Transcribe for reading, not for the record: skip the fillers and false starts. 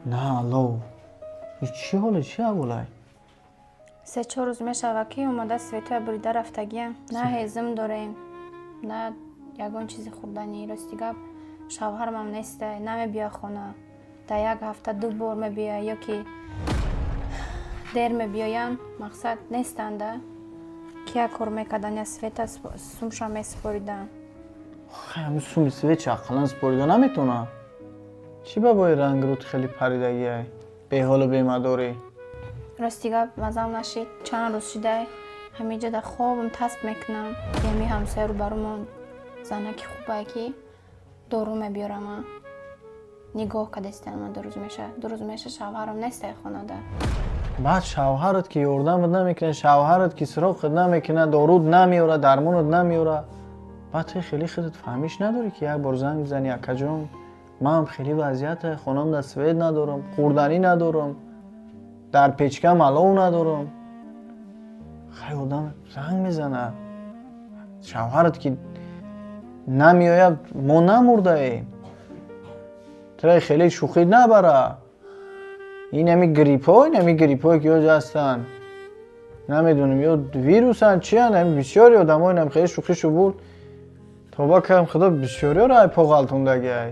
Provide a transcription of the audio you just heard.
На, алло, чӣ ҳоле, чӣ аҳволай? 3-4 рӯз мешавад, ки омада светоя бурида рафтагиям. На ҳезм дорем, на ягон чизи хӯрданӣ. Рости гап, шавҳарамам нестай, намебиёя хона. Дар як ҳафта ду бор мебиёя ё ки дер мебиёянд. Мақсад, нестанда. Кия кор мекардан, я света сумша месупориданд. Ҳами суми свет чи ақаллан супорида наметавонад? Чӣ ба бои рангрӯд хеле паридагиай, беҳолу бемадорӣ? Рости гап, мазам нашид. Чанд рӯз шидай, ҳамиҷа дар хобам тасб мекунам. Ями ҳамсоя рӯбарумон занаки хубае, ки дору мебиёрама. Нигоҳ кадестан. 2 рӯз меша, 2 рӯз меша, шавҳарам нестай хонада. Баъд шавҳарат ки ёрдамат намекунад, шавҳарат ки сироқат намекунад, доруд намеёрад, дармонат намеёрад, баъд ту хеле худат фаҳмиш надорӣ, ки як бор занг бизанӣ: «Акаҷон, ман хеле вазъията, хонам дар свет надорам, хӯрданӣ надорам, дар печкам алов надорам»? Хай, одам занг мезанад. Шавҳарат ки намеояд, мо намурдаем. Тура хеле шӯхӣ набара. Инами гриппҳо, инами гриппҳое, ки ҳози ҳастанд, намедонем, ё вирусанд, чиянд. Ами бисёри одамо инам хеле шӯхишу бурд. Тоба кардам, худо бисёриёро ай по ғалтондагиай.